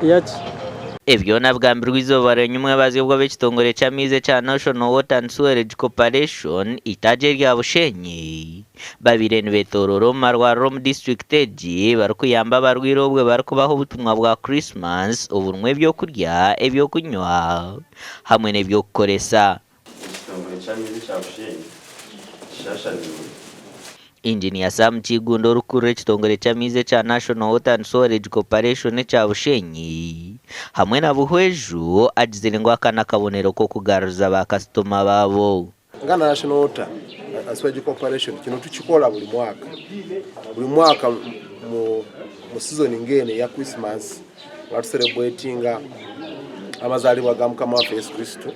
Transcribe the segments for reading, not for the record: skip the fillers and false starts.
Eyaki? Ebi byona bigambirwe eizooba rya nyumwebazyo obwo ab'ekitongore ky'amaizi ekya National Water and Sewerage Corporation eitaagi erya Bushenyi babaire nibetoroora omu marwariro omu disiturikiti egi barikuyamba abarwaire obwe barikubaha obutumwa bwa Christmas oburimu ebyokurya, ebyokunywa hamwe n'ebyokukoresa. Ekitongore ky'amaizi ekya Bushenyi kishashanirwe. Inginiya Sam Kigunda orikukurira ekitongore ky'amaizi ekya National Water and Sewerage Corporation ekya Bushenyi hamwe na Buhweju agizire ngu aka n'akabonero k'okugaruza ba kasitoma baabo. Nka National Water and Sewerage Corporation kino tukikora buri mwaka. Buri mwaka mu sizoni nk'eno eya Christmas nga tusereburetinga amazaribwa ga Mukama waffe Yesu Kristo,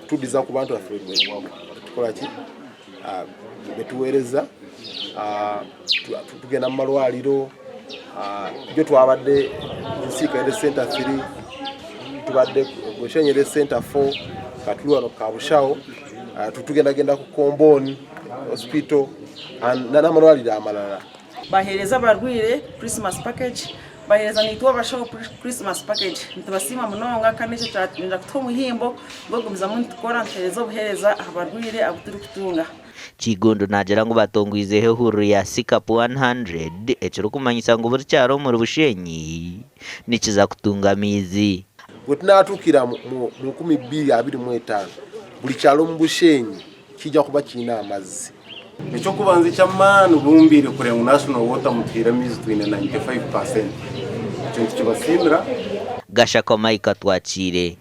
tudiza ku bantu baffe betukora ki? Betuwereza, tugenda mu marwariro, ijo twabadde Nsiika Health Centre 3, tubadde Bushenyi Health Centre 4, kati turi wano Kabushaho, tugendagenda ku Komboni Hospital n'amarwariro amarara. Baheereza abarwaire Christmas package, baheereza naitwe abashaho Christmas package. Nitubasiima munonga kandi ekyo kyayongyera kutuha omuhimbo gw'okugumizamu nitukora nituheereza obuheereza aha barwaire abu turikutunga. Kiggundu naagira ngu batongwizeho ehururu ya C-Cup 100 ekirikumanyisa ngu buri kyaro omuri Bushenyi nikiza kutunga amaizi. Bwe tunaatuukira mu 2025, buri kyaro omu Bushenyi kiija kuba kiine amazzi. Eky'okubanza eky'amaani bumbiire kureba ngu National Water mutuhaire amaizi twine 95 per cent. Ekyo nitukibasiimira. Gashakwa Mike Atwakiire.